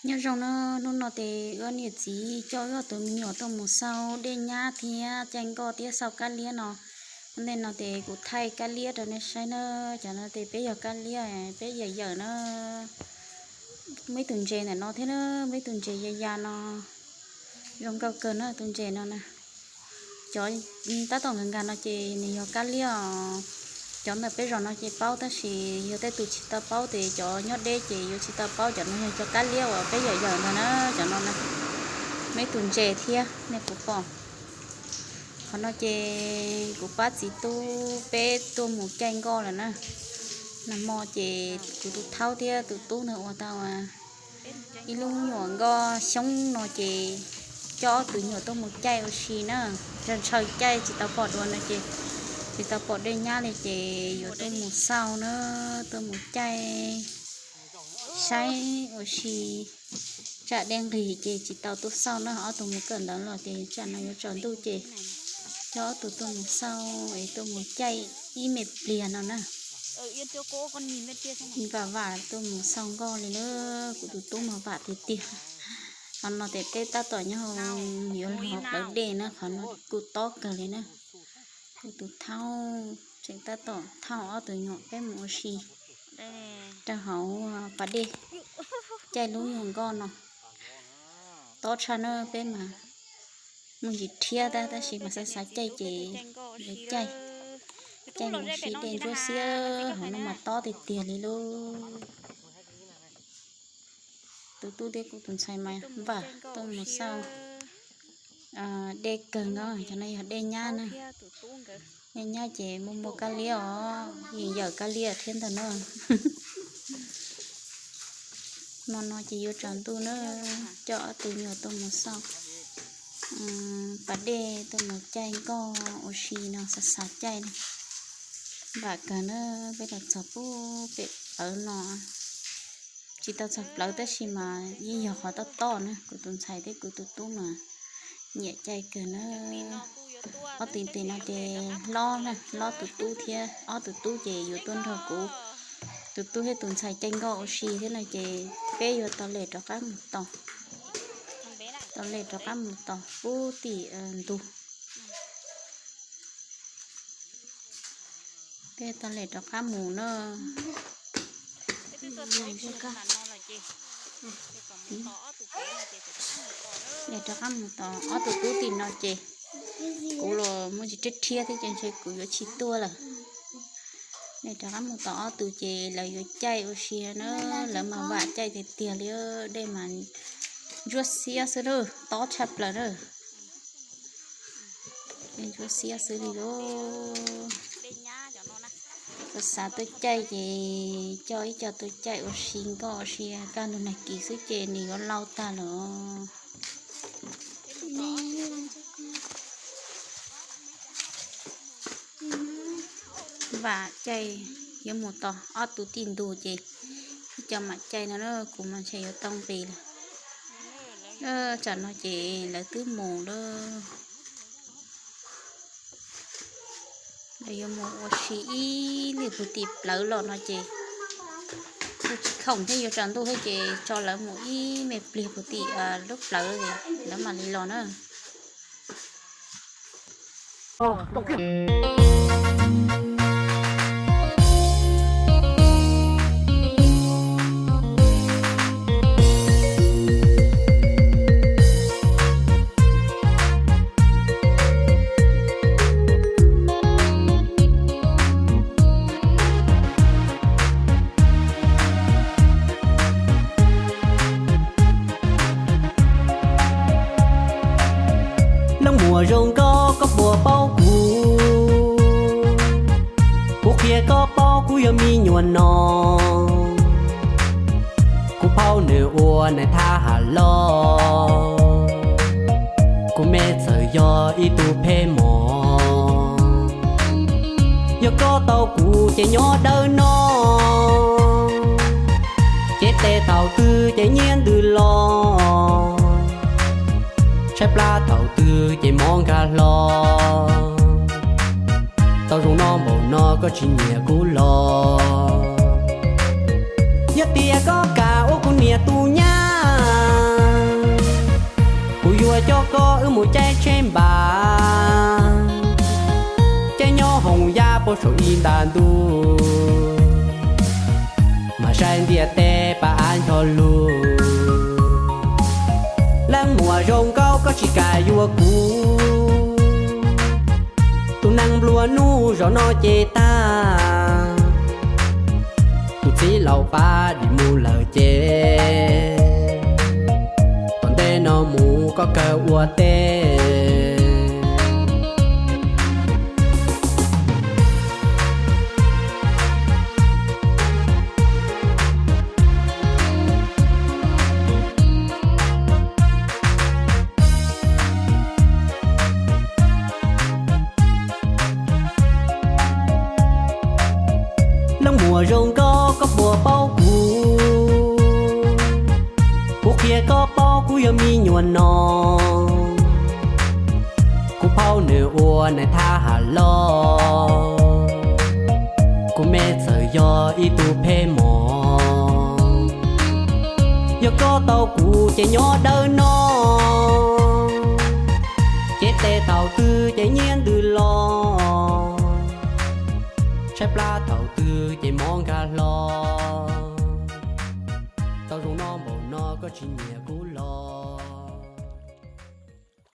Nyob zoo na, hnub no ces wb niam txiv coj wb tus me nyuam tuaj mus xauj dej nyab thiab caij nkoj thiab xauj kab liab no. Ntej no ces kuv thaij kab liab rau nej saib na. Cov no ces peb yog kab liab, peb yawm yawm na. Muaj ib tug ntses ntawm no thiab na, muaj ib tug ntses ya ya no. Zoo nkauj kawg na tus ntses no na. Cov tab tom nkag nkag no ces nws yog kab liab os. Cov ntawm peb zos no ces paub tab sis yog tej tus tsis tau paub ces cov nyob deb ces yuav tsis tau paub, cov no yog cov kab liab uas peb yawm yawm ntawd na, cov no na. Muaj ib tug ntses thiab nej puas pom. Qhov no ces kuv pab txiv tub peb tuaj mus caij nkoj lawm na. Nag hmo ces kuv tus thaub thiab tus tub ntawd ua tau ib lub nyuam nkoj xyoob no ces coj ob tug nyuam tuaj mus caij ua si na. Ntshaw ntshaw caij tsis tau pom dua no ces tsis tau pom dej nyab li ces yuav tuaj mus xauj na, tuaj mus caij saib ua si. Tsam dej nqig ces tsis tau tuaj xauj na, ob tug mus kawm ntawv los ces tsam no yuav tsaus ntuj ces coj ob tug tuaj mus xauj es tuaj mus caij ib me pliag no na. Vam vam tuaj mus xauj nkoj li na, kuv tus tub mas vam tiag tiag. Qhov no ces peb tab tom nyob hauv, yuav los hauv plawv dej na, qhov no kuj tob kawg li na. Kuv tus thaub tseem tab tom thauj ob tug nyuam peb mus ua si rau hauv pas dej, caij lub nyuam nkoj no. Tob tshaj na, peb mas muaj ntsis rhiab tab tab sis mas xav xav caij ces yuav caij, caij mus ua si dej ntsuab xiab, hauv no mas tob tiag tiag li lauj. Tus tub thiab kuv tus ntxhais mas vam tuaj mus xauj dej kawg nkaus, cov no yog dej nyab na. Dej nyab ces muaj muaj kab liab os, yeej yawm kab liab thiab ntag na. Hmo no ces yuav tsaus ntuj na, coj ob tug nyuam tuaj mus xauj pas dej, tuaj mus caij nkoj ua si no, xav xav caij na. Vam kawg na, peb los txog pub pem plawv no. Tsis tau txog plawv tab sis mas yeej yog qhov tob tob na, kuv tus ntxhais thiab kuv tus tub mas nyiam caij kawg na. Ob tug tes no ces hlob na, hlob tus tub thiab, ob tug tub ces yuav tuaj nrog kuv tus tub thiab tus ntxhais caij nkoj ua si thiab no ces peb yuav tau lem rov qab mus tos, tau lem rov qab mus tos pub tim ntug. Peb tau lem rov qab mus na. Lem rov qab mus tos ob tug tub tim no ces kuv los muaj tsis rhiab rhiab thiab ces ntshe kuv yuav tsis tuaj lawm. Lem rov qab mus tos ob tug ces lawv yuav caij ua si na, lawv mas vam caij tiag tiag li, dej mas ntsuab xiab xwb na, tob tshaj plaws na. Ntsuab xiab xwb li lauj. Xav xav tuaj caij ces coj ib co tuaj caij ua si nkoj ua si, kaj ntug nag kis xwb ces nws yuav lau tag lawm. Vam caij yuav mus tos ob tug tij ntug ces ib co mam caij no na, kuv mas ntshe yuav tau nqis lawm. Tsam no ces lawv twb mus lawm. Lawv yuav mus ua si ib lwm puag tim plawv los no ces kuj tsis khoom thiab, yuav tsaus ntuj thiab ces tso lawv mus ib me pliag puag tim lub plawv lawv mam li los na. Nab muaj zoo nkauj koj puas paub kuv, kuv qhia koj paub kuv yog me nyuam no. Kuv phaub nws ua nais thab ham loj, kuv me txawm yog ib tug pheej mos. Yog koj tau kuv ces nyob dawb no, cev tes thaum twg ces nyiaj ntws los, tshaib plab thaum twg ces mob nkag hlo. Tau zoo no npaum no koj tsis nyiam kuv los, yog tias koj kam ua kuv niam tus nyab, Pab, caij nyob hoos yaj puag saum ib nta ntuj, mas saib ntiaj teb pab ab ncho lug. Leej muam zoo nkauj koj tsis kam yuav kuv, tus neeg nplua nuj zaum no ces tag. Tus txiv laus pab dim mus lawm ces, tom ntej no mus koj kawg ua teb. Leej muam zoo nkauj koj puas paub kuv, kuv qhia koj paub kuv yog me nyuam no. Kuv phaub nws ua nais thab ham loj, kuv me txawm yog ib tug pheb mos. Yog koj tau kuv ces nyob dawb no, cev tes thaum twg ces nyiaj ntws los, tshaib plab thaum twg ces mov nkag hlo. Tau zoo no npaum no koj tsis nyiam kuv